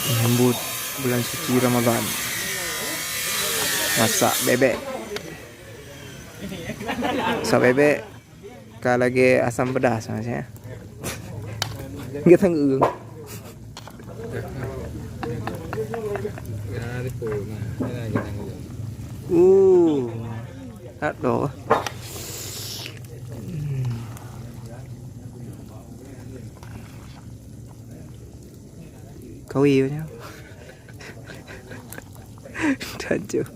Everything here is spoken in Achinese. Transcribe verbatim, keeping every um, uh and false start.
Menyambut bulan suci Ramadan. Masak bebek. Masak bebek ka lagèe asam pedas maksudnya. Geutanggeueng. Uh, aduh. Kawi punya. Tajuk.